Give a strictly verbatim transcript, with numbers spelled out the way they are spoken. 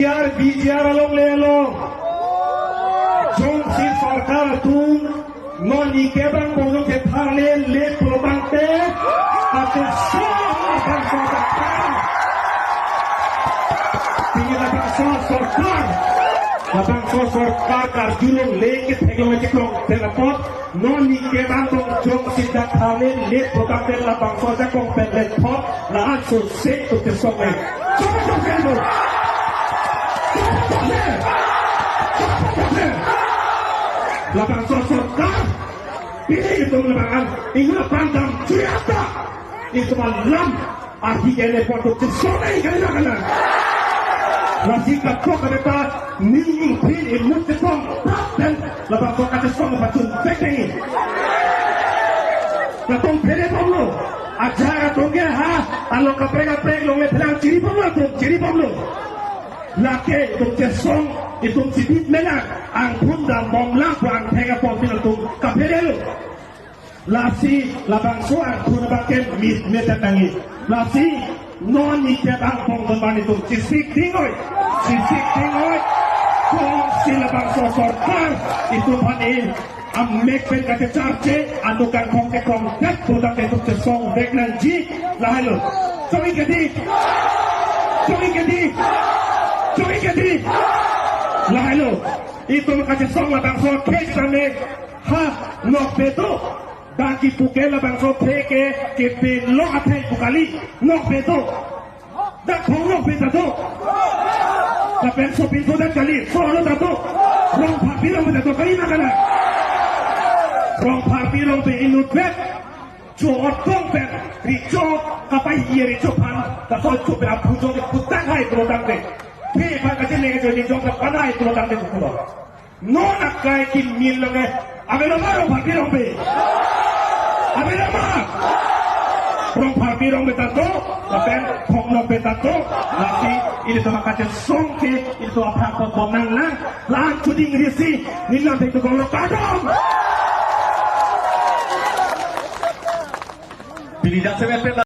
P R, P G R along le along. Jongsi sorkar atum non ni kevang bong jongsi tharle le pulo tangte, ate so labangso sorkar. Pini labangso sorkar. Labangso sorkar karjulong le ketheklong achikrong pen apot. Non ni kevang bong jongsi dak tharle le pulo tangte labangso ajakong pen le thot la-an so se to kesong ai. Chok chok se lo. Chok chok se. Chok chok se. Labangso sorkar. Pini itum labang an. Ingna pandam chuyata. Itum alam. Ahi kene pon to kesong ai kali na kana. Lasi katok kata ning ingphin imut kesong. Ten labangso kachesong pachun pekeng. Katong phere bomlo. Ajar atong ke ha. Alo kaprek kaprek longle phelang chiri bomlo atong chiri bomlo. Lake itum chesong itum chibit mena. Angphun dam bomlang pu angthek apon pin atum kaphere lo. Lasi labangso angphun abang ke mit mit tangi. Lasi non ni kevang bong don bani tum chisik dingoi. Chisik dingoi. Kongsi labangso sorkar itum aphan in amek pen kachecharche anu kangkong ke kongdet pudak ke itum chesong vek nangji lahai lo. Choi kedi. Choi kedi. Choi kedi. Lahai lo. Itum kachesong labangso case kami ha nokbe do. Dak kipu ke labangso athe ke kepin lo athe pu kali nokbe do. Dak khong nokbe ta do. Lapen sopinso dak kali solo ta do. Rongpharpi rongbe ta do kali na kana. Rongpharpi rongbe inutvet. Cho otong pen recho kapai ye recho aphan. Laso cho pen aphu cho ke putak hai pulo tangte. Ke pa kache ne ke cho ni jong ka panai pulo tangte kulo. Non akai kimin lo ke. Abe lo ma Rongpharpi rongbe. Abe lo ma. Rongpharpi rongbe ta do. Lapen khong nokbe ta do. Lasi ilitum kachesong ke ilitum aphan pon pon nanglang. La-an chuding risi. Nilam thek tu kong lo kadom. Pini dak semet pen